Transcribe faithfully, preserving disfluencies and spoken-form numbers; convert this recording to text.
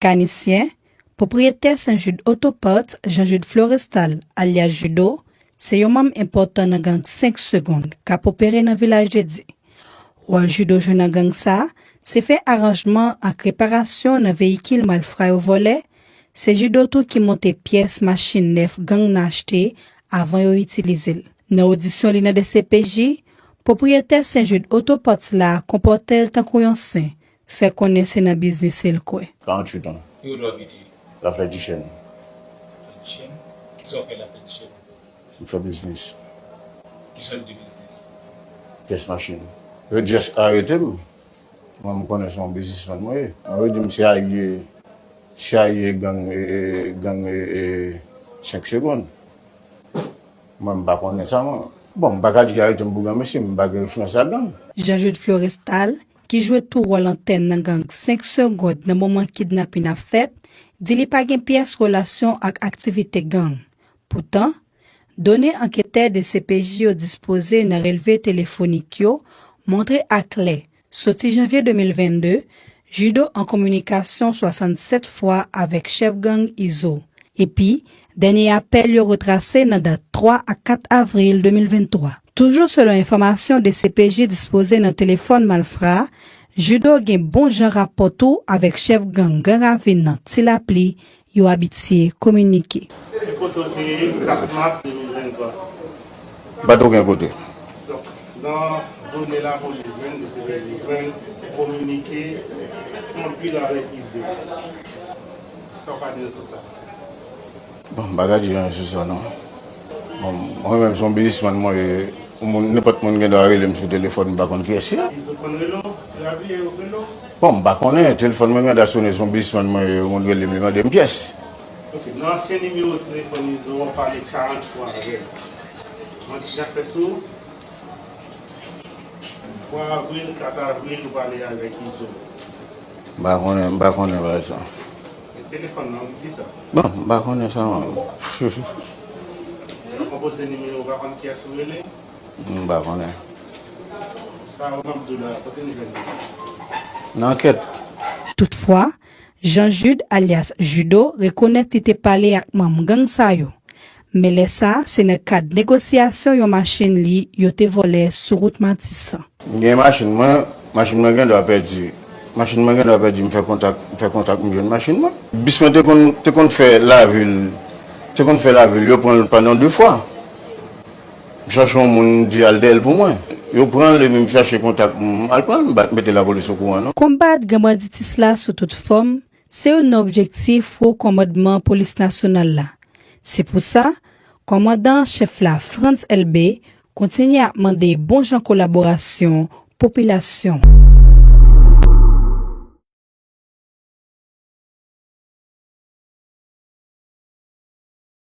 Kanisyen, pwopriyetè Saint Jude Auto Parts, Jean Jude Florestal, alyas Judo, se yon manm enpòtan nan gang senk Segonn k ap opere nan Vilaj de Dye. Wòl Judo jwe nan gang sa a, se fè aranjman ak reparasyon nan veyikil malfra yo vòlè. Se Judo tou ki monte pyès machin nèf gang nan achte avan yo itilize l. Nan odisyon li nan D C P J, pwopriyetè Saint Jude Auto Parts la konpòte l tankou yon sen, fè konnen se nan biznis li l kwè. Karanntuit an. Ki kote w abite? Laflèdichèn. Laflèdichèn? Kisa w fè Laflèdichèn? M fè biznis. Ki sòt de biznis? Pyès machin. Yo just arete m. Mwen, m konnen se yon biznismann mwen ye. Mwen, yo di m se alye, se alye gang, e, e, gang, e, e, senk Segonn. Mwen, m pa konnen sa, mwen. Bon, m pa ka di yo arete m pou gang, mesye, m pa gen enfliyans ak gang. Jean Jude Florestal, ki jwe tou wòl antèn nan gang senk Segonn nan moman kidnapin ap fèt, di li pa gen pyès relasyon ak aktivite gang. Poutan, done anketè D C P J yo dispoze nan relve telefonik yo montre aklè, soti janvye de mil vennde, Judo an kominikasyon swasannsèt fwa avèk chèf gang Izo. Epi, dènye apèl yo retrase nan dat twa ak kat avril de mil venntwa. Toujou selon enfòmasyon D C P J dispoze nan telefòn malfra a, Judo gen bon jan rapò tou avèk chèf gang Gran Ravin nan Ti Lapli, yo abitye kominike. Ki kote w te ye kat mas de mil venntwa? M pa t okenn kote. Donk, nan done lapolis jwenn, D C P J jwenn, kominike anpil avèk Izo. Sa w ka di nou sou sa? Bon, m pa ka di anyen sou sa, non. Bon, mwen menm, se yon biznismann mwen ye. Yon moun, nenpòt moun gen dwa rele m sou telefòn, m pa konn kiyès li ye. Izo konn rele w? Ti Lapli yo rele w? Bon, m pa konnen. Telefòn mwen gen dwa sonnen, se yon biznismann mwen ye, yon moun rele m, li mande m pyès. Ok, nan ansyen nimewo telefòn Izo, w pale karant fwa avè l. Manti l ap fè sou ou? Twa avril, kat avril, ou pale avèk Izo. M pa konnen, m pa konnen bagay sa. E telefòn nan, ou di sa? Bon, m pa konnen sa, mwen. Lè w konpoze nimewo, ou pa konn kiyès ou rele? M pa konnen. Sa ou m ap di w la, kote nou jwenn li? Nan ankèt. Toutfwa, Jean Jude alyas Judo rekonèt li te pale ak manm gang sa yo. Men lè sa a, se nan kad negosyasyon yon machin li yo te vòlè sou wout Matisan. M gen machin mwen, machin mwen gen dwa pèdi. Machin mwen gen dwa pèdi, m fè kontak, m fè kontak, m jwenn machin mwen. Bis mwen te konn, te konn fè lavil, te konn fè lavil, yo pran l pandan de fwa. M chache yon moun, m di al dèyè l pou mwen. Yo pran l, epi m chache kontak, m al pran l, m pa t mete lapolis okouran, non. Konbat gran banditis la sou tout fòm, se youn nan objektif Wo Kòmandman Polis Nasyonal la. Se pou sa, kòmandan an chèf la, Frantz Elbé, kontinye ap mande bon jan kolaborasyon popilasyon.